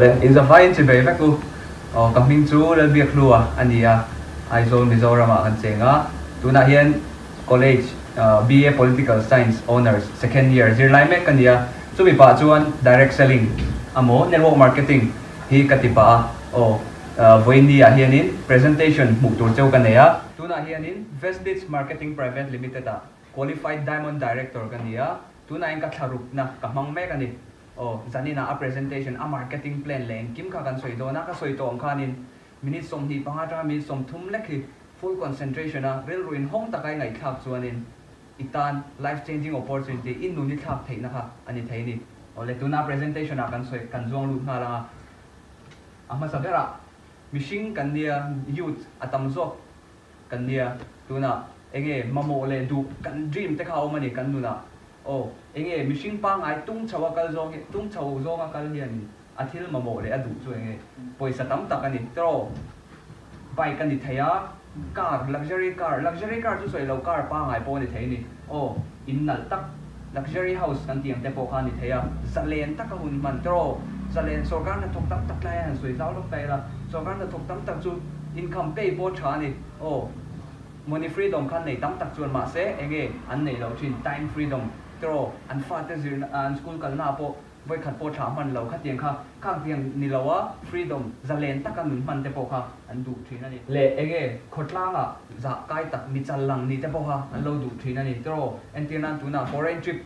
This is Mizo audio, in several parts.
Awle, in zavaiin chi bei vek u. Aw, ka hming chu Lalbiakhlua a ni a, Aizawl Mizoramah kan cheng a. Tunah hian College BA Political Science Honours Second Year zirlai mek ka ni a. Chumi pah chuan Direct Selling amaw Network Marketing hi ka ti pah a. Aw, vawiin ah hianin presentation hmuh tur cheu ka nei a. Tunah hianin Vestige Marketing Private Limited ah Qualified Diamond Director ka ni a, tunah hian ka thlarukna ka hmang mek a ni. Aw, zaninah a presentation, a marketing plan leh engkim kha kan sawi dawn a, ka sawi tawh ang khanin minute 25 atanga minute 30 lek hi full concentration a rilru inhawng taka i ngaihthlak chuanin i tan life changing opportunity, i nun i thlak theihna kha a ni thei a ni. Aw le, tuna presentation ah kan sawi, kan zuang lut nghal ang a, a hmasa berah mihring kan nia, youth a tam zawk kan nia, tunah enge mamawh leh duh kan dream te kha a awm a ni kan nunah. Aw, enge mihring pangngai tung chho a kal zawng hi, tung chho zawnga kal hianin a thil mamawh leh a duh chu enge? Pawisa tam tak a ni. Tiraw, bike a ni thei a, car, luxury car, luxury car chu sawi lo, car pangngai pawh a ni thei a ni. Aw, in nalh tak, luxury house kan tih ang te pawh kha a ni thei a, zalen taka hun hman. Tiraw, zalen sorkar hnathawk tam tak lai a han sawi zau lawk ta ila, sorkar hnathawk tam tak chu income pay pawh tha a ni. Aw. Money freedom kha nei tam tak chuan mahse enge an neih loh thin time freedom tiraw an fate zirna an school kalna ah pawh vawikhat pawh thlah hman lo khatiang kha khangtiang ni lo a freedom zalen taka nun hman te pawh kha an duh thin a ni. Leh enge khawtlang ah zah kai tak mi chal lang ni te pawh kha an lo duh thin a ni tiraw entir nan tunah foreign trip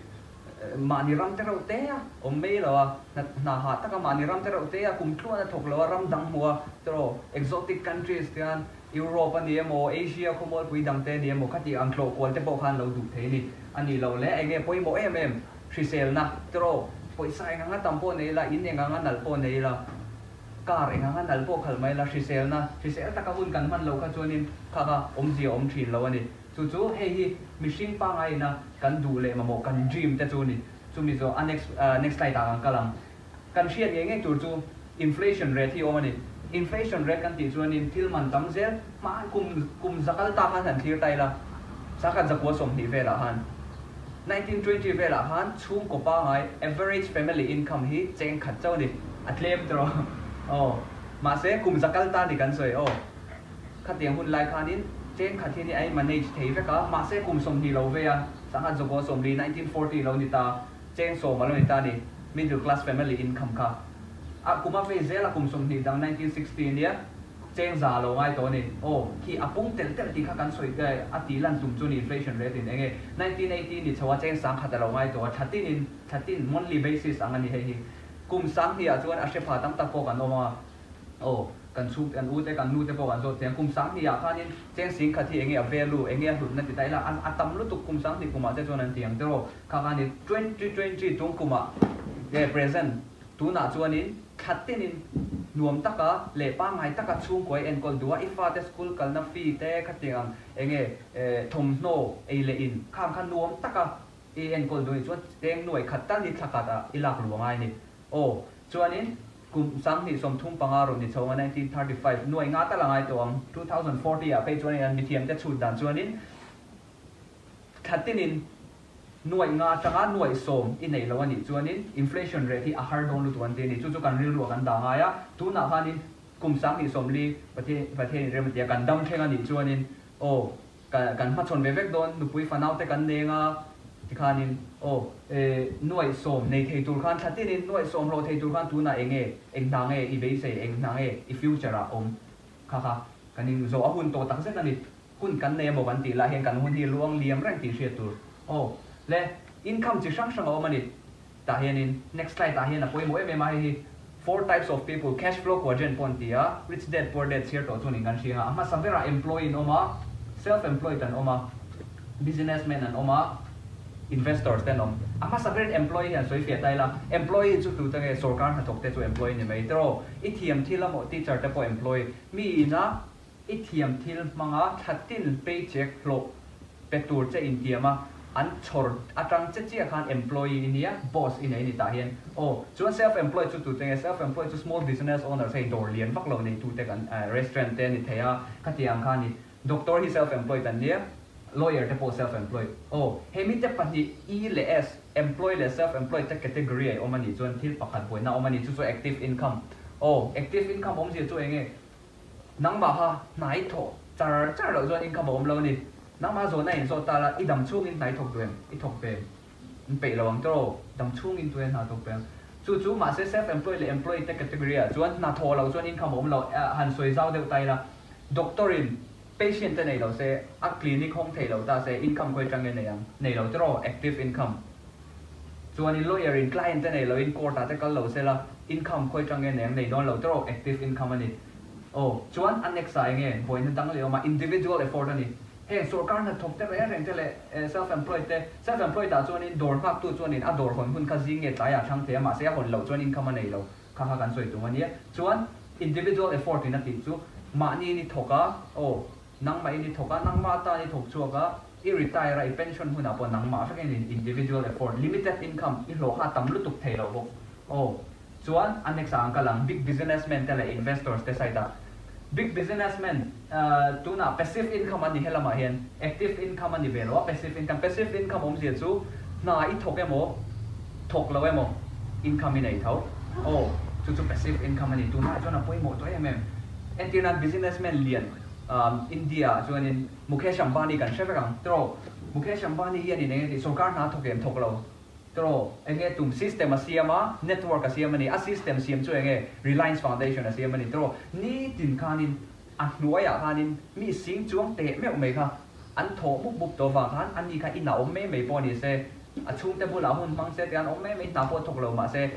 mahni ram te reuh te a awm mai lo a hna hah taka mahni ram te reuh te a kum tluan a thawk lo a ram dang hmuh a tiraw exotic countries te khan Europe a ni emaw, Asia khawmualpui dangte a ni emaw khati ang tlawh kual te pawh khan lo duh thei a ni. A nih loh le, enge pawimawh em em? Hriselna, tiraw, pawisa eng anga tam pawh nei ila, in eng anga nalh pawh nei ila, car eng anga nalh pawh khalh mai ila, hriselna, hrisel taka hun kan hman loh kha chuanin kha kha awmzia awm thin lo a ni. Chu chu hei hi mihring pangaina kan duh leh mamawh kan dream te chu a ni. Chumi zawh a next next slide ah kan kal ang. Kan hriat ngei ngei tur chu inflation rate hi awm a ni. Inflation rate kan tih chuanin thil man tam zel hma kum kum za kal ta khan han thlir ta ila, sangkhat zakua 20 velah khan, 1920 velah khan chhungkaw pangai average family income hi cheng khat chauh a ni. A tlem tawh aw. Mahse kum za kal ta ni kan sawi aw. Khatiang hun lai khanin cheng khat hian a in manage thei vek a, mahse kum 20 lo vei a, sangkhat zakua 40, 1940 lo ni ta. Cheng 10 a lo ni ta a ni, middle class family income kha. A kum a vei zel a kum 20 dang 1960 nia cheng za a lo ngai tawh a ni. Aw, khi a pung telh telh tih kha kan sawi a tih lan tum chu ni inflation rate in enge 1980 ni chho a cheng 1000 a lo ngai tawh a thla tin in thla tin monthly basis ang a ni hei hi. Kum 2000 ah chuan a hre pha tam tak pawh kan awm a. Aw, kan chhung te, kan u te, kan nu te pawh kan zawt chiang. Kum 2000 ah khanin cheng 10,000 hi enge a value, enge a hlutna ti ta ila, a tam lutuk kum 2000 kumah te chuan an ti ang tiraw. Kha khanin 2020 tung kumah nge present tunah chuanin thla tinin nuam taka leh pangngai taka chhungkaw i enkawl duh a, i fate school kalna fee te khatiang ang enge thawmhnaw ei leh in khang kha nuam taka i enkawl duh anih chuan cheng nuai khat tal hi thla khat ah i lak luh angai a ni. Aw, chuanin kum 2035 rawn ni chho ang a, 1935, nuai nga tal a ngai tawh ang, 2040 ah phei chuanin an mithiamte chhut dan chuanin thla tinin nuai nga atanga nuai 10 i neih loh a nih chuanin inflation rate hi a har dawn lutuk an ti a ni. Chu chu kan rilru ah kan dah ngai a, tunah khanin kum 2040 Pathian in rem a ti a, kan dam thleng a nih chuanin aw, Ka kan hmachhawn ve vek dawn, nupui fanau te kan neng a, tikhanin aw e nuaih 10 nei thei tur khan thla tinin nuaih 10 hlawh thei tur khan tunah eng nge, eng hna nge i beisei, eng hna nge i future ah awm kha kha kan in zawh a hun tawh tak zet a ni. Hun kan nei emaw kan tih lah hian kan hun hi luang liam reng tih hriat tur. Aw le income chi hrang hrang a awm a ni. Tah hianin next slide ah hian a pawimawh em em a, hei hi four types of people cash flow quadrant pawh an ti a, rich dad poor dad chhiar tawh chuan in kan hria a, a hmasa berah employee an awm a, self employed an awm a, business man an awm a, investors te an awm. A hmasa berin employee hi an sawi fiah ta ila, employee chu tute nge sorkar hnathawk te chu employee ni mai tiraw, i thiam thil a maw teacher te pawh employee, mi ina I thiam thil hmanga thla tin paycheck hlawh pe tur che intiam a, an chhawr atang che chiah khan employee i nia, boss i nei ni tah hian. Aw, chuan self employed chu tute nge? Self employed chu small business owners hei dawr lian vak lo nei tute kan restaurant te a ni thei a, khatiang kha a ni. Doctor hi self employed an nia, lawyer te pawh self employed. Aw, he mite pahnih E leh S, employee leh self employed te category a i awm a nih chuan thil pakhat buaina a awm a ni, chu chu active income. Aw, active income awmzia chu eng nge? Nangmah kha hna i thawh char char loh chuan income a awm lo a ni. Nangmah zawhna in zawt ta la, i dam chhungin hna i thawk duh em? I thawk ve em? In peih lo ang tawh, dam chhungin tu hian hna thawk ve ang. Chu chu mahse self employed leh employed te category ah chuan hna thawh loh chuan income a awm lo. Han sawi zau deuh ta ila, doctor in patient te nei lo se, a clinic hawng thei lo ta se income khawi atang nge nei ang? Nei lo tawh, active income. Chuanin lawyer in client te nei loin court ah te kal lo sela income khawi tang nge nei ang nei dawn lo tawh active income a ni. Aw chuan a next ah enge vawiina dang leh awm a individual effort a ni. Heng sorkar hnathawk te reng reng te leh self employed te self employed ah chuanin dawr nghak tu chuanin a dawr hawn hun kha zing nge tlai ah thlang thei a mahse a hawn loh chuan income a nei lo kha kha kan sawi tum a nia. Chuan individual effort in a tih chu mahni in i thawk a aw Nangmah in i thawk a, nangmah atan i thawk chhuak a, i retire a, i pension hunah pawh nangmah vek in individual effort, limited income, i hlawh kha a tam lutuk thei loh bawk. Aw. Chuan a next ah an kal ang, big businessmen te leh investors te side ah. Big businessmen, tunah passive income a ni helamah hian, active income a ni ve lo a, passive income. Passive income awmzia chu hna i thawk emaw, thawk lo emaw, income i nei tho. Aw. Chu chu passive income a ni. Tunah chuan a pawimawh tawh em em. Entirnan businessman lian. India ah chuanin Mukesh Ambani kan hre vek ang tiraw? Mukesh Ambani hianin eng nge tih sorkar hna thawk em thawk lo tiraw? Eng nge tum system a siam a, network a siam a ni, a system siam chu eng nge Reliance Foundation a siam a ni tiraw? Nitin khanin a hnuaiah khanin mi sing chuang teh meuh mai kha an thawh mup mup tawh vang khan ani kha inah awm mai mai pawh ni se, a chhungte bulah hun hmang se tiang awm mai mai hna pawh thawk lo mahse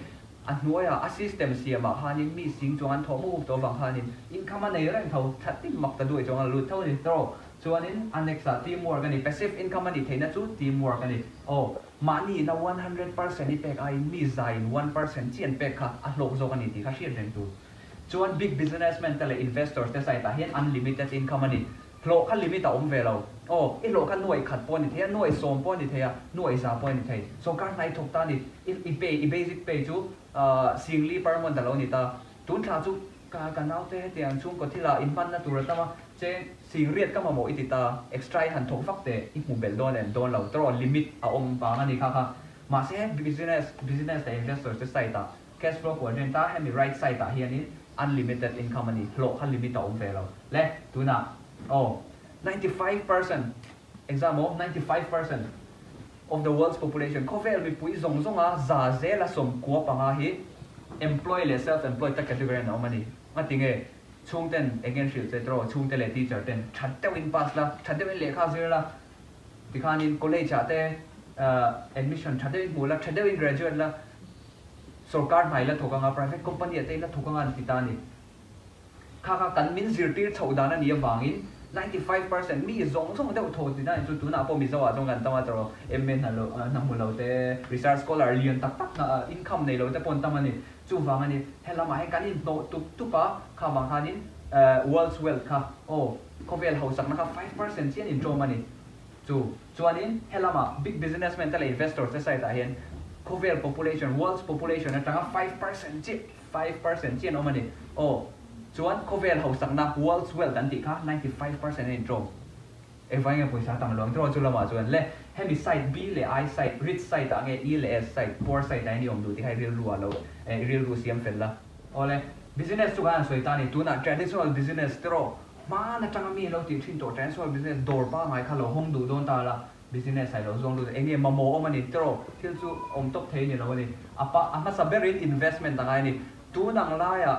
A hnuaiah a system siamah khanin mi sing chuang an thawh mup mup tawh avang khanin income a nei reng tho, that tin mak ta duai chuang a la lut tho a ni. Tawh chuanin a next ah team work a ni, passive income a nih theihna chu team work a ni. Aw, mahni ina 100% i pek aiin mi zaiin 1% chi an pek kha a hlawk zawk a ni tih kha hriat reng tur. Chuan big businessmen te leh investors te side ah hian unlimited income a ni. Hlawh kha limit a awm ve lo. Aw, i hlawh kha nuaih khat pawh a ni thei a, nuaih sawm pawh a ni thei a, nuaih za pawh a ni thei. Sawrkar hna i thawk ta a ni. I i pay, i basic pay chu singli per month a lo ni ta. Tun thla chu ka ka naute hetiang chhungkaw thila inhmanna tur a tam a, cheng singriat ka mamawh i ti ta, extra i han thawk vak teh, i hmu belh dawn em dawn lo. Tawh limit a awm vang a ni kha kha. Mahse, business, business leh investors te side ah Cash flow quadrant a hemi right side ah hianin unlimited income a ni, hlawh kha limit a awm ve lo. Le, tunah aw, 95% exam aw, 95% of the world's population, khawvel mipui zawng zawnga za zela 95 hi employee leh self employed ta category an awm a ni. Ngatinge? Chhungten eng nge an hrilh che tawh, chhungte leh teacher ten that deuhin pass la, that deuhin lehkha zir la, tikhanin college ah te admission tha deuhin hmu la, tha deuhin graduate la, Sorkar hna i la thawk anga, private company ah te i la thawk anga an ti ta a ni. Kha kha kan min zirtir chhoh dan a nih avangin 95% mi zawng zawng deuh thaw ti dan chu tunah pawh Mizo ah chuan kan tam a tawh MA hna lo hna hmu lo te, research scholar lian tak tak hna income nei lo te pawh an tam a ni. Chuvang a ni, helamah hian kan inhnawh tup tup a, kha vang khanin world's wealth kha aw khawvel hausakna kha 5% chian inṭawm a ni. Chu chuanin helama big businessmen te leh investors te side ah hian khawvel population, world's population atanga 5% chiah, 5% chiah an awm a ni. Aw, chuan khawvel hausakna, world's wealth an tih kha 95% a inṭawm. Engvangin nge pawisa tam luang tiraw chu lamah chuan le hemi side B leh I side, rich side ah nge E leh S side, poor side ah hian i awm duh tih kha i rilru ah lo, i rilru siam fel la. Awle, business chu kan han sawi ta a ni. Tunah traditional business tiraw Hmaan atanga mi lo tih thin tawh transfer business dawr pangngai kha lo hawng duh dawn ta la, business ah i lo zawng lut a, eng nge mamawh awm a ni tiraw, thil chu awm tawp thei a ni lo a ni. A pa a hmasa berin investment a ngai a ni. Tun ang laiah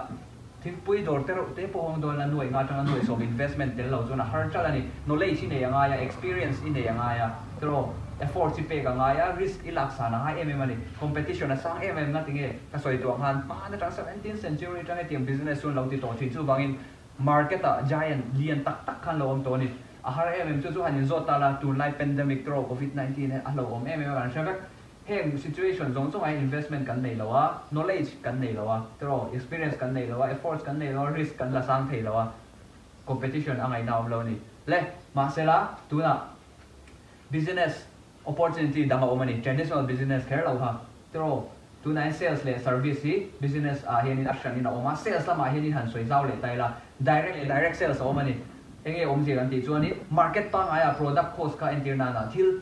thingpui dawr te reuh te pawh hawng dawn la, nuaih nga atanga nuaih sawm investment tel lo chuan a har ṭalh a ni. Knowledge i nei a ngai a, experience i nei a ngai a tiraw, efforts i pek a ngai a, risk i lak san a ngai em em a ni. Competition a sang em em nga tinge ka sawi tuah khan hmaan atang 17th century atanga hetiang business chu an lo ti tawh thin chuvangin Market ah giant lian tak tak khan lo awm tawh a ni. A har em em chu chu han inzawt ta la, tunlai pandemic tawh covid 19 hi a hlauhawm em em a kan hre vek. Heng situation zawng zawng ah hian investment kan nei lo a, knowledge kan nei lo a, tawh experience kan nei lo a, efforts kan nei lo a, risk kan la sang thei lo a, competition a ngaihna a awm lo a ni. Le, mahsela tunah business Opportunity dang a awm a ni. Traditional business kher lo kha. Tiraw, tunah hian sales leh service hi business ah hianin a hranin a awm a, sales lamah hianin han sawi zau leh ta ila, direct leh direct sales a awm a ni. Enge awmzia kan tih chuanin market pangaiah product cost kha entir nana thil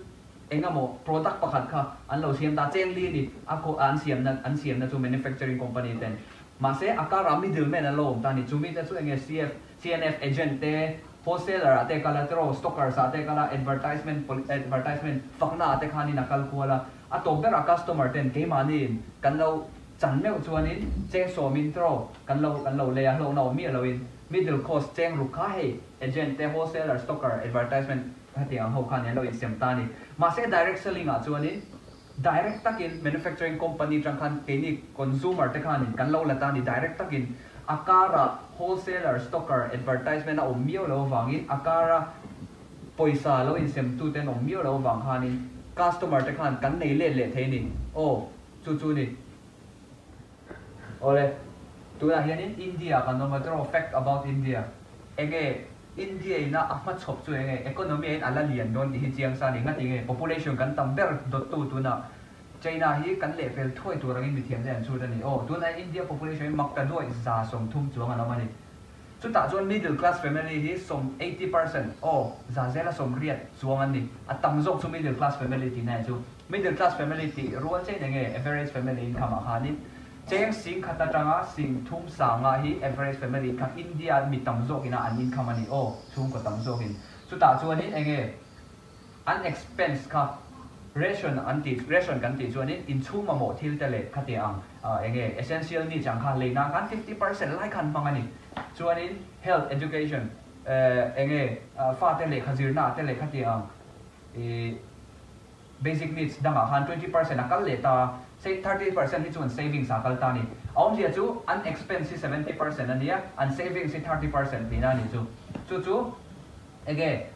engemaw product pakhat kha an lo siam ta, cheng li a ni, a an siamna an siamna chu manufacturing company ten. Mahse, a karah middleman an lo awm ta a ni. Chu mite chu enge CF, CNF agent te, wholesaler ah te kal a, tiraw, stockers ah te kal a, advertisement advertisement fakna ah te khanin a kal kual a. A tawp berah customer ten keimahniin kan lo chan meuh chuanin cheng sawmin tiraw kan lo kan lo lei a, hlawkna awm miah loin middle cost cheng ruk kha hei agent te, wholesaler, stocker, advertisement hetiang ang ho khan an lo insem ta a ni. Mahse, direct selling ah chuanin Direct takin manufacturing company tang khan keini consumer te khanin kan lo la ta ni direct takin a kara wholesaler, stocker, advertisement a awm miau lo avangin a kara pawisa lo insem tu te an awm miau lo avang khanin customer te khan kan nei let leh thei ni. Aw chu chu ni. Awle, tunah hianin India kan awm a tiraw fact about India enge India ina a hmachhawp chu enge economy ah hian a la lian dawn tih hi chiang sa a ni. Ngati nge population kan tam ber dawttu tunah China hi kan lehpel thuai tur angin mithiam te an chhut a ni. Aw, tunah hian India population hi mak ta duai 30% chuang an awm a ni. Chutah chuan middle class family hi sawm, 80%, aw, 100% chuang an ni. A tam zawk chu middle class family tihna hi chu. Middle class family tih rual chein enge average family income ah khanin cheng 10,000 atanga 35,000 hi average family income India mi tam zawkina an income a ni aw, chhungkaw tam zawkin. Chutah chuanin enge an expense kha ration an tih ration kan tih chuanin inchhung mamawh thil te leh khati ang enge essential needs ang kha lei nan khan 50% lai khan hmang a ni. Chuanin health, education enge fate lehkha zirna te leh khati ang ih basic needs dangah khan 20% a kal leh ta a, say 30% hi chu an savings ah a kal ta a ni. A awmzia chu an expense hi 70% a nia, an savings hi 30% tihna a nih chu. Chu chu enge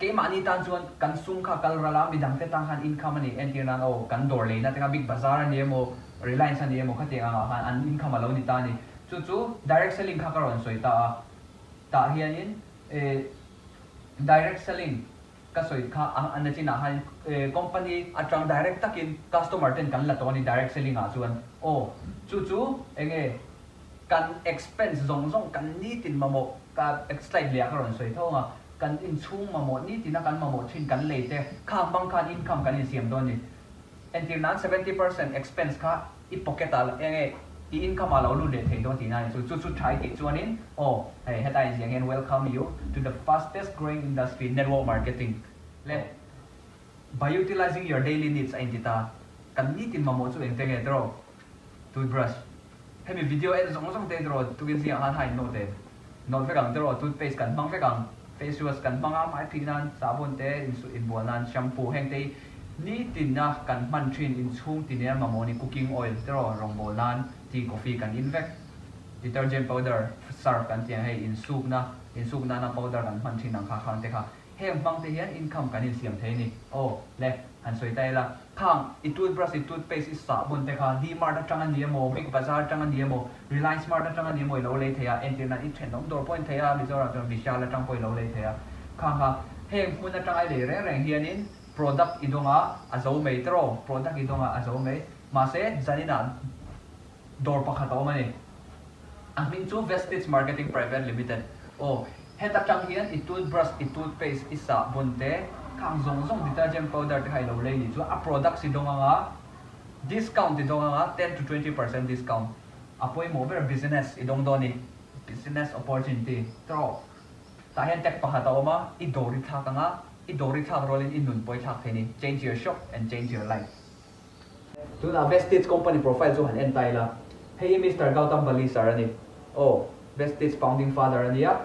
keimahni tan chuan kan sum kha kal ral a, midangte tan khan income a ni. Entir nan aw kan dawr leina te kha Big Bazaar a ni emaw Reliance a ni emaw khatiang angah khan an income a lo ni ta a ni. Chu chu direct selling kha ka rawn sawi ta a, tah hianin eh direct selling Ka sawi kha a a nachinah khan company atang direct takin customer ten kan la tawh a ni direct selling ah chuan aw chu chu enge kan expense zawng zawng kan nitin mamawh ka slide leh ah ka rawn sawi tho ang a kan inchhung mamawh nitina kan mamawh thin kan lei te khang hmang khan income kan insiam dawn a ni. Entir nan 70% expense kha i pocket ah enge i income ah lo lut leh thei dawn tihna a ni chu. Chu chu tha i tih chuanin aw hei heta inziah hian welcome you to the fastest growing industry network marketing le by utilizing your daily needs a inti ta. Kan nitin mamawh chu engte nge tiraw toothbrush hemi video en zawng zawng te tiraw tukin zingah khan ha in nawt em nawt vek ang tiraw toothpaste kan hmang vek ang face wash kan hmang a hmai phih nan sahbawn te insuh inbual nan shampoo heng te hi nitina kan hman thin inchhung ti nen mamawh ni cooking oil tiraw rawngbawl nan tea coffee kan in vek detergent powder surf kan tih ang hei insukna insuk nana powder kan hman thin ang kha khang te kha Heng hmang te hian income kan insiam thei a ni. Aw, le, han sawi ta ila. Khang, i toothbrush, i toothpaste, i sahbawn te kha D-Mart atang a ni emaw, Big Bazaar atang a ni emaw, Reliance Mart atang a ni emaw i lo lei thei a, entirna i thenawm dawr pawh in thei a, Mizoram chuan Vishal atang pawh i lo lei thei a. Khang kha, heng hmun atang a i lei reng reng hianin product i dawng a, a zo mai tiraw, product i dawng a, a zo mai. Mahse, zaninah dawr pakhat a awm a ni. A hming chu Vestige Marketing Private Limited. Aw, heta tang hian i toothbrush, i toothpaste, i sahbawn te, khang zawng zawng detergent powder te kha i lo lei nih chuan a products i dawng anga discount i dawng anga 10 to 20% discount. A pawimawh ber business i dawng dawn i, business opportunity tawh. Tah hian tag pakhat a awm a, i dawr i thlak anga, i dawr i thlak rualin i nun pawh i thlak thei ni, change your shop and change your life. Tunah Vestige company profile chu han en ta ila, hei hi Mister Gautam Bali sir a ni. Aw, Vestige founding father a nia.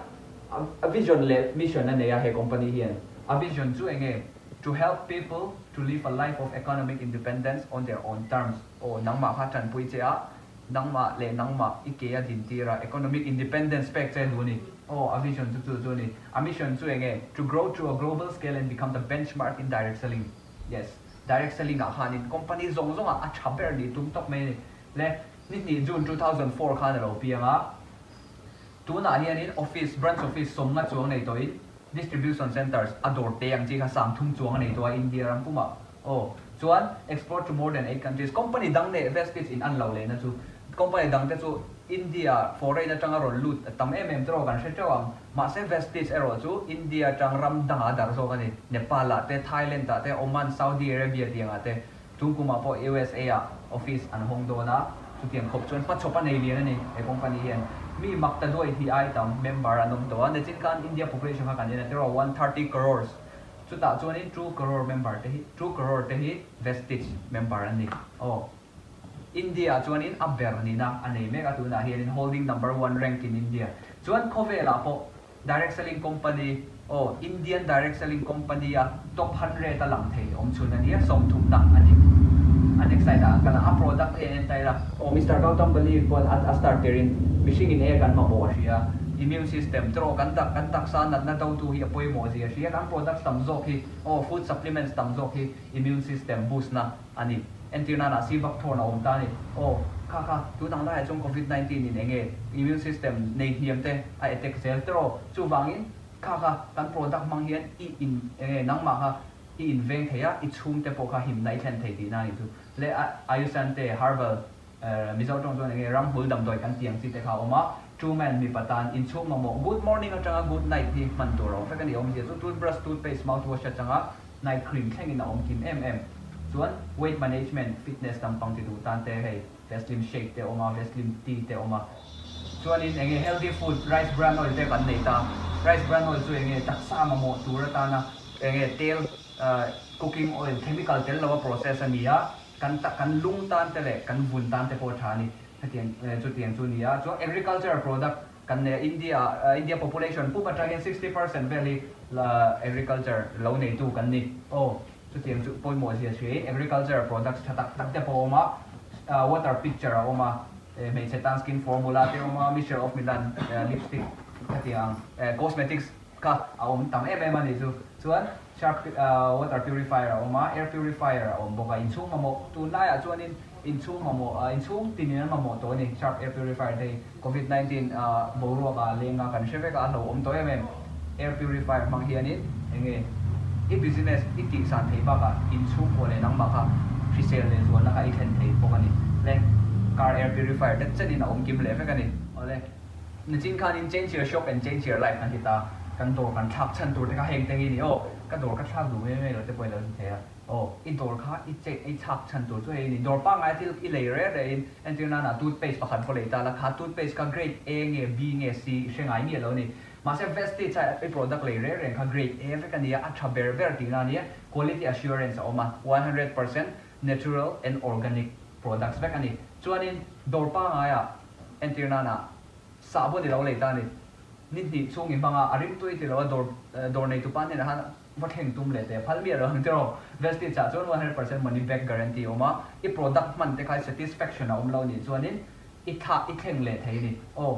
A vision leh mission a nei a he company hian. A vision chu eng nge? To help people to live a life of economic independence on their own terms. Aw, nangmah kha tanpui che a, nangmah leh nangmah i ke a dintir a, economic independence pek che duh a ni. Aw, a vision chu chu chu a ni. A mission chu eng nge? To grow to a global scale and become the benchmark in direct selling. Yes. Direct selling ah khanin company zawng zawng ah a tha ber nih tum tawp mai a ni. Le ni hnih June 2004 khan a lo piang a, tunah hianin office, branch office 50 chuang nei tawhin distribution centers a dawr te ang chi kha 30 chuang a nei tawh a India ram pumah. Aw, chuan export to more than eight countries. Company dang leh Vestige in an lo lehna chu company dang te chu India foreign atanga rawn lut a tam em em te erawh kan hre teuh ang. Mahse Vestige erawh chu India atang ram dangah a darh zawk a ni. Nepal ah te, Thailand ah te, Oman, Saudi Arabia tiangah te, tung kumah pawh USA ah office an hawng dawn a. Chutiang khawp chuan hmachhawp a nei lian a ni he company hian. Mi mak ta duai hi ai tam member an awm tawh a, nachin khan India population kha kan en a tiraw 130 crores chutah chuanin 2 crore member te hi 2 crore te hi Vestige member an ni. Aw India ah chuanin a ber nihna a nei mek a tunah hianin holding number one rank in India chuan khawvelah pawh Direct Selling Company, Aw, Indian Direct Selling Company a top 100 a lang thei awm chhun a nia, 30 na a ni. A next slide ah an kal a, a product hi an entail a. Aw, Mister Gautam Bali pawn a start tirin mihring in e kan mamawh a hria, immune system te rawh kan tak kan taksa natna dotu hi a pawimawh zia a hria, kan products tam zawk hi, aw, food supplements tam zawk hi immune system boost na a ni. Entir nana si vak thawn a awm ta a ni. Aw, kha kha, tun ang laiah chuan Covid 19 in enge immune system nei hniam te a attack zel tiraw? Chuvangin, kha kha, kan product hmang hian i in enge nangmah kha i inveng thei a, i chhungte pawh kha himna i thlen thei tihna a nih chu. Le Ayusante herbal Mizo tawng chuan enge ramhmul damdawi kan tih ang chi te kha a awm a, True Man mipa tan inchhung mamawh good morning atanga good night hi hman tur a awm vek a ni. Awmzia chu toothbrush, toothpaste, mouthwash atanga night cream thlengin a awm kim em em. Chuan weight management, fitness lampang ti duh tan te hei Veslim shake te a awm a, Veslim tea te a awm a. Chuanin enge healthy food rice bran oil te kan nei ta. Rice bran oil chu enge taksa mamawh tur atana enge tel cooking oil chemical tel lo a process a ni a, kan tak kan lung tan te leh kan vun tan te pawh a tha a ni. Hetiang chutiang chu a ni a. Chuan agriculture product Kan nei a, India ah India population pum atang hian 60% vel hi agriculture lo neitu kan ni. Aw, chutiang chu pawimawh zia hriain agriculture products tha tak tak te pawh a awm a, water pitcher a awm a, hmeichhe tan skin formula te a awm a, Mixture of Milan lipstick khatiang ang cosmetics kha a awm tam em em a ni chu. Chuan sharp water purifier a awm a, air purifier a awm bawk a, inchhung mamawh tunlaiah chuanin Inchhung mamawh, inchhung tinin an mamawh tawh a ni. Sharp air purifier te hi Covid 19 boruak ah leng a kan hre vek a, a hlauhawm tawh em em. Air purifier hmang hianin enge i business i tihsan thei bakah inchhungkua leh nangmah kha hrisel leh zualna kha i thlen thei bawk a ni. Le car air purifier te chenin a awm kim leh vek a ni. Awle, nichin khanin change your shop and change your life kan ti ta, kan dawr kan thlak chhan tur te kha heng te hi ni aw, ka dawr ka thlak duh mai mai lo te pawh i lo ti thei a. Aw, i dawr kha i che i chhak chhan tur chu hei a ni. Dawr pangngai thil i lei reh reh in entir nana toothpaste pakhat va lei ta la, kha toothpaste kha grade A nge B nge C i hre ngai miah lo a ni. Mahse Vestige a i product lei reh reng kha grade A vek a ni a, a tha ber ber tihna a ni a, quality assurance a awm a, 100% natural and organic products vek a ni. Chuanin dawr pangngaiah entir nana sahbawn i lo lei ta a ni. Ni hnih chhung i hmang a, a rimtui ti lo a dawr dawr neitupa hnenah khan Va thleng tum leh teh phal miah lo ang tiraw. Vestige ah chuan 100% money back guarantee a awm a, i product hman te kha i satisfaction a awm lo nih chuanin i thlah i thleng leh thei a ni. Aw,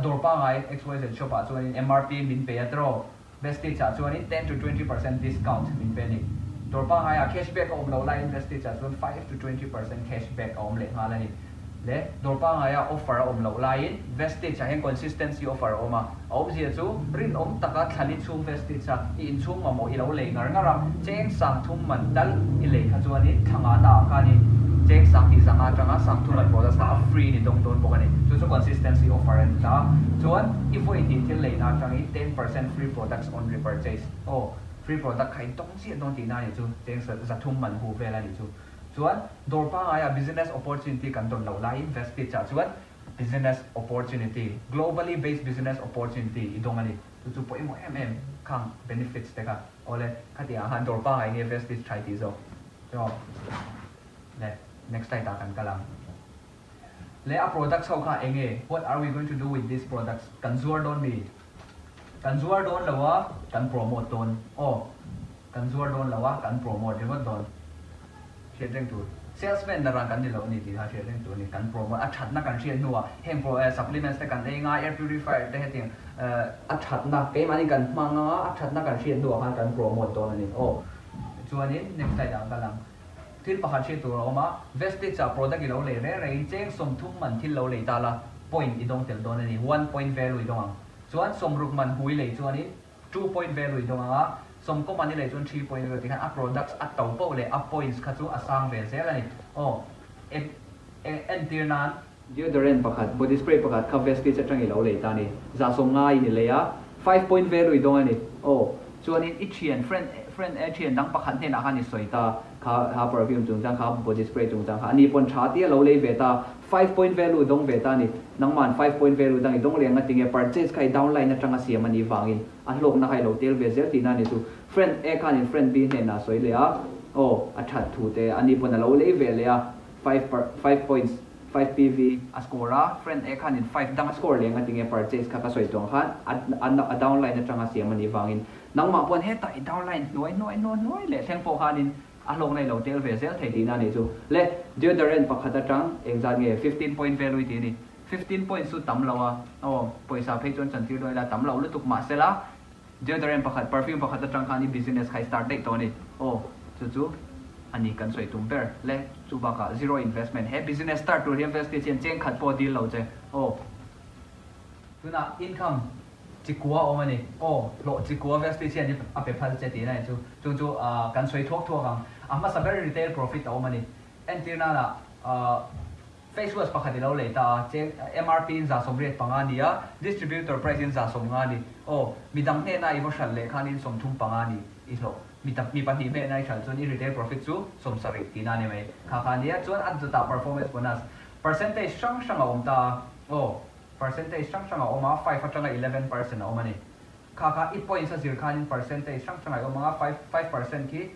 dawr pangai XYZ shop ah chuanin MRP min pe a tiraw. Vestige ah chuanin 10 to 20% discount min pe a ni. Dawr pangai ah cash back a awm lo laiin Vestige ah chuan 5 to 20% cash back a awm leh nghal a ni. Le dawr pangaia offer a awm loh laiin Vestige ah hian consistency offer a awm a, a awmzia chu rinawm taka thlali chhung Vestige a i inchhung mamawh i lo lei ngar ngar a, cheng sang thum man tal i lei kha chuanin thla nga na ah khanin cheng sang hnih zanga atanga sang thum man products kha a free ni dawng dawn bawk a ni. Chu chu consistency offer a ni ta a. Chuan i vawi hnih thil leina atangin 10% free products on repurchase, aw, free product kha i dawng chiah dawn tihna a nih chu, cheng zathum man hu vel a nih chu. Chuan dawr pangaia business opportunity kan dawn loh laiin Vestige ah chuan business opportunity, globally based business opportunity i dawng a ni. Chu chu pawimawh em em khang benefits te kha. Awle, khatiang ah khan dawr pangai nge Vestige tha i tih zawk? Chuan le, next slide ah kan kal ang. Le a products ho kha eng nge? What are we going to do with these products? Kan zuar dawn mi? Kan zuar dawn lo a, kan promote dawn. Aw. Kan zuar dawn lo a, kan promote ringawt dawn. Hriat reng tur. Salesman na ran kan ni lo a ni tih kha hriat reng tur a ni. Kan promote, a thatna kan hriat hnuah heng pro supplements te kan ei nga, air purifier te hetiang a thatna keimahni kan hmang anga a thatna kan hriat hnuah khan kan promote dawn a ni. Aw. Chuanin next slide ah ka lang. Thil pakhat hriat tur a awm a, Vestige ah product i lo lei reng rengin cheng 30 man thil lo lei ta la, point i dawng tel dawn a ni. One point value i dawng ang. Chuan 60 man hui lei chuanin 2 point value i dawng ang a, sawmkaw man i lei chuan 3 point value tikhan a products a to poh leh a points kha chu a sang ve zel a ni. Aw, en entir nan. Deodorant pakhat, body spray pakhat kha Vestige atang i lo lei ta a ni. Za 50 in i lei a, 5 point value i dawng a ni. Aw, chuanin i thian, friend, friend, e thian dang pakhat hnenah khan i sawi ta. Kha kha perfume chungchang kha body spray chungchang kha ani pawn tha tia lo lei ve ta 5 point value dawng ve ta ni. Nangman 5 point value dang i dawng leh anga tinge purchase kha i downline atanga siam ani wangin a hlawkna kha i lo tel ve zel tihna ani chu. Friend A khanin friend B hnenah sawi leh a, aw, a that thu te ani pawn a lo lei ve leh a, 5 per 5 points, 5 PV a score a, friend A khanin 5 dang a score leh anga tinge purchase kha ka sawi tuang khan a a downline atanga siam ani wangin nangmah pawn hetah i downline hnuai hnuai hnuai hnuai leh thleng pawh khanin a hlawkna i lo tel ve zel thei tihna ani chu. Le deodorant pakhat atang engzat nge 15 point value tih ani. 15 points chu tam lo a, aw, pawisa phei chuan chantir dawn ila tam lo lutuk mahsela deodorant pakhat, perfume pakhat atang khan i business kha i start daih tawh a ni. Aw, chu chu ani kan sawi tum ber. Le chu bakah zero investment, he business start tur hian Vestige hian cheng khat pawh deal lo che. Aw, tunah income chikua awm a ni. Aw, hlawh chikua Vestige hian a pe phal che tihna ni chu. Chung chu kan sawi thuak thuak ang. A hmasa ber retail profit a awm a ni. Entir nana face wash pakhat i lo lei ta a, cheng MRP in 185 ni a, distributor price in 150 ni. Aw, midang hnena i va hralh leh khanin 35 ni i hlawh. Mi tam mi pahnih hnena i hralh chuan i retail profit chu 70 tihna a ni mai. Kha kha nia chuan a dawtah performance bonus percentage hrang hrang a awm ta a. Aw, percentage hrang hrang a awm a, 5 atanga 11% a awm a ni. Kha kha i points a zir khanin percentage hrang hrang a awm ang a, 5% khi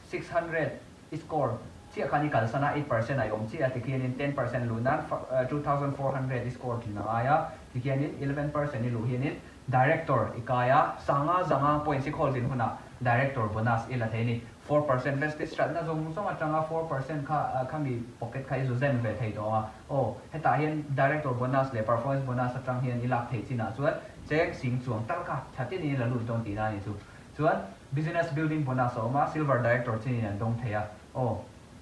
600 i score chiah khan i kalsan a, 8% a i awm chiah a, tikhianin 10% luh nan 2400 i score thin a ngai a, tikhianin 11% i luh hianin director i kai a, sanga zanga points i khawl din hunah director bonus i la thei a ni. 4% Vestige hratna zawng zawng atanga 4% kha khami pocket kha i zu zen ve thei tawh ang a, aw, hetah hian director bonus leh performance bonus atang hian i lak theih chinah chuan cheng sing chuang tal kha thatin i la lut dawn tihna a ni chu. Chuan business building bonus a awm a, silver director chinin an dawng thei a, aw.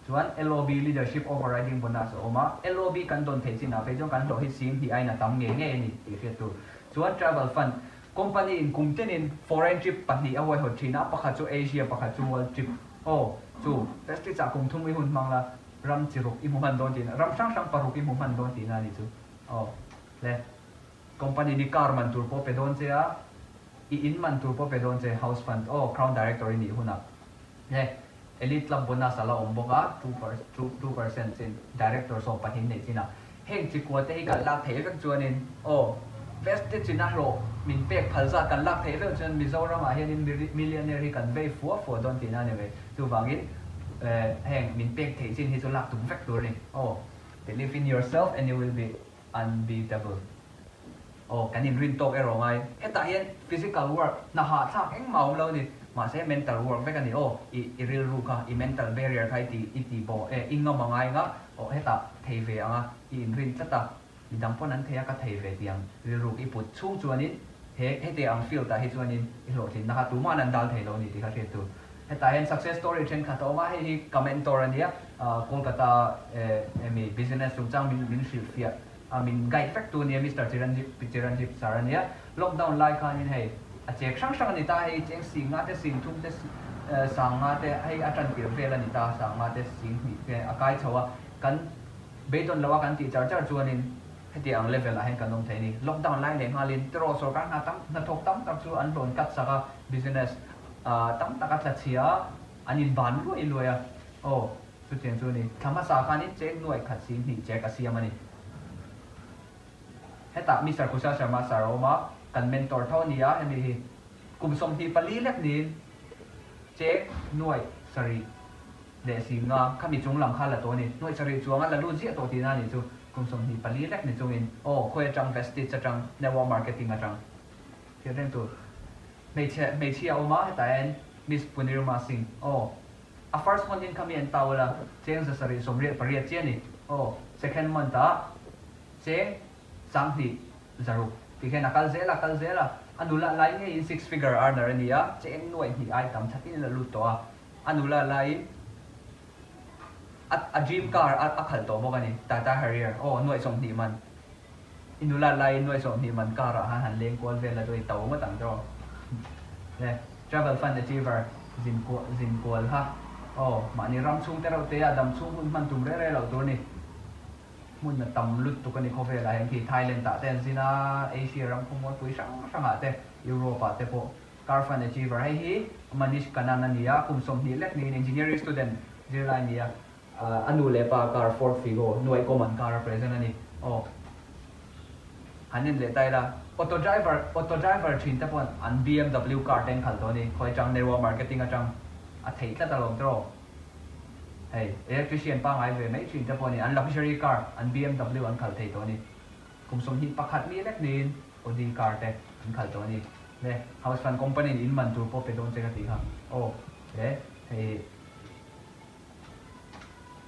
Chuan LOB, leadership overriding bonus a awm a, LOB kan dawn theih chinah phei chuan kan hlawh hi sing hnih aiin a tam ngei ngei a ni tih hriat tur. Chuan travel fund, company in kum tenin foreign trip pahnih a huaihawt thin a, pakhat chu Asia, pakhat chu world trip. Aw, chu Vestige ah kum thum i hun hmang la, ram chi ruk i hmu hman dawn tihna, ram hrang hrang paruk i hmu hman dawn tihna a ni chu. Aw, le company ni car man tur pawh pe dawn che a, i in man tur pawh pe dawn che, house fund, aw, crown director i nih hunah. Le elite club bonus a la awm bawk a, 2% chin director 12 neih chinah. Heng chikua te hi kan lak theih vek chuanin, aw, Vestige in a hlawh min pek phal zat kan lak theih vek chuan Mizoramah hianin millionaire hi kan vei fua fua dawn tihna a ni mai. Chuvangin heng min pek theih chin hi chu lak tum vek tur a ni. Aw, believe in yourself and you will be unbeatable. Aw, kan inrin tawk erawh ngai. Hetah hian physical work, hna hahthlak engmah a awm lo a ni. Mahse mental work vek a ni. Aw, i i rilru kha, i mental barrier kha i ti i ti bo e, i ngam a ngai nga. Aw, hetah thei ve ang a, i inrin tlat a. Midang pawn an thei a, ka thei ve tih ang rilru i put chhung chuanin he heti ang field ah hi chuanin i hlawhtlinna kha tuma'n an dal thei lo a ni tih kha hriat tur. Hetah hian success story thenkhat a awm a, hei hi ka mentor a nia, Kolkata emi business chungchang min min hrilhfiah a, min guide vek tu a nia, Mister Chiranjib Chiranjib sir a nia. Lockdown lai khanin hei a chek hrang hrang a ni ta, hei cheng sing nga te, sing thum te, sang nga te, hei a tan tir vel a ni ta, sang nga te, sing hnih te a kai chho a, kan beidawn lo a kan tih char char chuanin heti ang level ah hian kan awm thei a ni. Lockdown lai leh nghalin tiraw sorkar hna tam hnathawk tam tak chu an rawn cut sak a, business tam tak a tla chhia a, an in ban luai luai a, aw, chutiang chu a ni. Thla hmasa khanin cheng nuai khat sing hnih chek a siam a ni. Hetah Mister Kushal Sharma sir a awm a, kan mentor tho a ni a, hemi hi kum 24 lek niin cheng nuai sarih leh sing nga khami chung lam kha la tawh a ni. Nuai sarih chuang a la lut ziah tawh tihna a nih chu, kum 24 lek ni chungin, aw, khawi atang Vestige atang network marketing atang thil reng tur. Hmeichhe hmeichhia a awm a, hetah hian Miss Punirma Singh, aw, a first month in khami an tau la, cheng 788 chiah a ni, aw, second month ah cheng 2600 ti hian a kal zel a, kal zel a, a nula lai ngeiin six figure earner a ni a, cheng nuaih hnih ai tam thatin a lut tawh a, a nula laiin a a dream car a a khalh tawh bawk a ni, Tata Harrier, aw, nuaih 20 man. I nula laiin nuaih 20 man car ah khan han leng kual vel la chu i to ngawt ang tawh. Le travel fund achiever zin kual zin kual kha aw mahni ram chhung te reuh te a dam chhung hun hman tum reh reh loh tur a ni. Hmun a tam lut tuk a ni khawvel ah hian khi Thailand ah te an zin a, Asia ram khawmualpui hrang hrang ah te, Europe ah te pawh. Car Fund Achiever hei hi Manish Kanan a ni a, kum 20 lek niin engineering student zirlai a ni a, a nu leh pa car Ford Figo nuaih common car a present a ni. Aw han en leh ta ila, auto driver auto driver thin te pawh an BMW car te an khalh tawh a ni, khawi atang Nerua marketing atang a theih tlat alawm tawh. Hei electrician pangngai ve mai thin te pawh a ni, an luxury car an BMW an khalh thei tawh a ni. Kum 21 mi lek niin Audi car te an khalh tawh a ni. Le house fund company in in man tur pawh pe dawn che ka tih kha. Aw le hei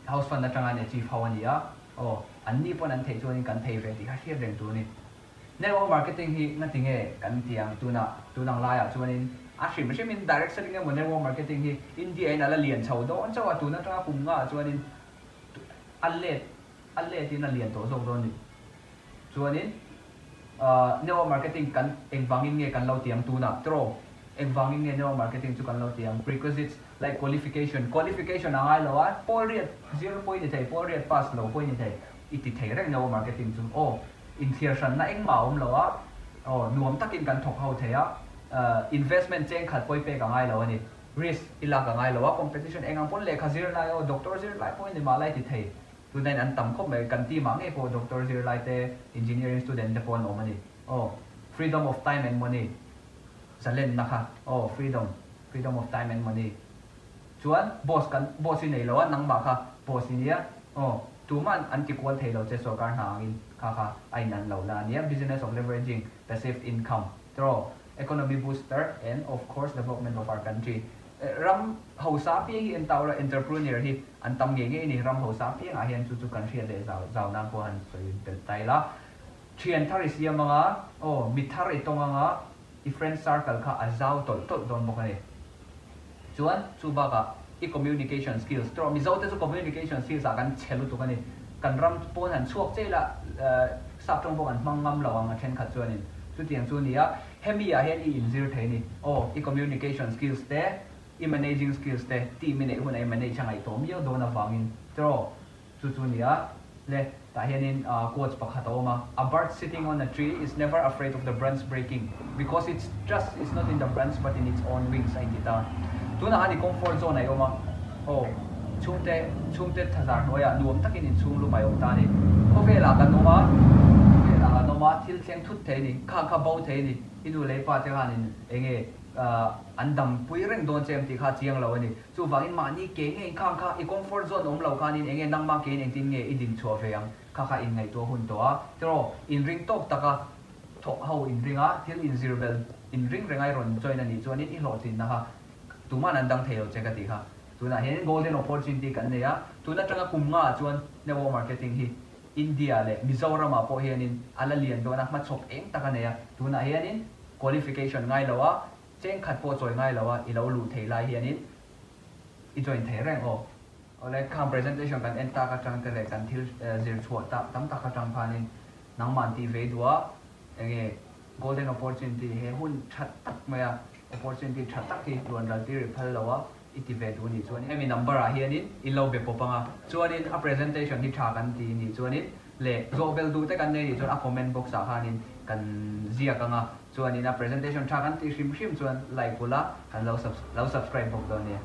house fund atanga an achieve ho a ni a. Aw an ni pawn an theih chuanin kan thei ve tih kha hriat reng tur a ni. Network marketing hi ngati nge kan ti ang tunah tun ang laiah chuanin a hrim hrimin direct selling emaw network marketing hi India in a la lian chho dawn chauh a tun atanga kum ngaah chuanin a let a let in a lian tawh zawk dawn ni. Chuanin network marketing kan engvangin nge kan lo ti ang tunah tiraw engvangin nge network marketing chu kan lo ti ang prerequisites like qualification qualification a ngai lo a pawl riat zir pawh i ni thei pawl riat pass lo pawh i ni thei i ti thei reng network marketing chu aw inthiar hranna engmah a awm lo a aw nuam takin kan thawk ho thei a investment cheng khat pawh i pek a ngai lo a ni risk i lak a ngai lo a competition engang pawn lehkha zir lai aw doctor zir lai pawh i ni mah lai ti thei Tunah in an tam khawp mai, kan team ah ngei pawh doctor zirlai te, engineering student te pawh an awm a ni. Aw, freedom of time and money, zalenna kha, aw freedom, freedom of time and money. Chuan boss kan, boss i nei lo a, nangmah kha boss i nia, aw, tuman an ti kual thei lo che sorkar hna angin, kha kha a in an lohna a nia, business of leveraging passive income, tiraw, economy booster and of course development of our country. Ram hausa apiang hi en ta ula, entrepreneur hi an tam ngei ngei a ni. Ram hausa apiangah hian chu chu kan hriat leh zau zau nan pawh han sawi belh ta ila. Thian thar i siam anga, aw, mi thar i tawng anga, i friend circle kha a zau tawlh tawlh dawn bawk a ni. Chuan chu bakah i communication skills, tawh Mizo te chu communication skills ah kan chhe lutuk a ni. Kan ram pawn han chhuak che ila, sap tawng pawh kan hmang ngam lo ang a thenkhat chuanin. Chutiang chu a ni a. Hemi ah hian i inzir thei a ni. Aw, i communication skills te, i managing skills te, team i neih hunah i manage a ngaih tawh miau dawn avangin tiraw chu chu nia. Le, tah hianin quotes pakhat a awm a, A bird sitting on a tree is never afraid of the branch breaking because its trust is not in the branch but in its own wings a inti ta. Tunah khan i comfort zone ah i awm a, aw, chhungte chhungte thazar hnuaiah nuam takin inchhung lumah i awm ta a ni. Khawvelah kan awm a, khawvelah kan awm a, thil thleng thut thei a ni, kha kha bo thei a ni, i nu leh i pa te khanin eng nge an dampui reng dawn che em tih kha a chiang lo a ni. Chuvangin mahni ke nge inkhang kha i comfort zone awm lo khanin eng nge nangmah kein engtin nge i din chhuah ve ang kha kha inngaihtuah hun tawh a, tiraw inring tawk taka thawk ho inring a, thil inzir bel inring reng a i rawn join a nih chuanin i hlawhtlinna kha tuman an dang thei lo che ka tih kha. Tunah hianin golden opportunity kan nei a, tun atanga kum ngaah chuan network marketing hi India leh Mizoramah pawh hianin a la lian dawn a, hmachhawp eng tak a nei a, tunah hianin qualification ngai lo a, cheng khat pawh chawi ngai lo a, i lo luh thei lai hianin i join thei reng aw. Awle, khang presentation kan en tak atang te leh kan thil zir chhuah tak tam tak atang khanin nangmah tih ve duh a, enge golden opportunity he hun tha tak mai a, opportunity tha tak hi luan ral tir i phal lo a, i ti ve duh nih chuanin hemi number ah hianin i lo be pawp anga chuanin a presentation hi tha kan ti nih chuanin leh zawh bel duh te kan nei nih chuan a comment box ah khanin kan ziak anga chuanin a presentation tha kan tih hrim hrim chuan like ula kan lo lo subscribe bawk dawn nia.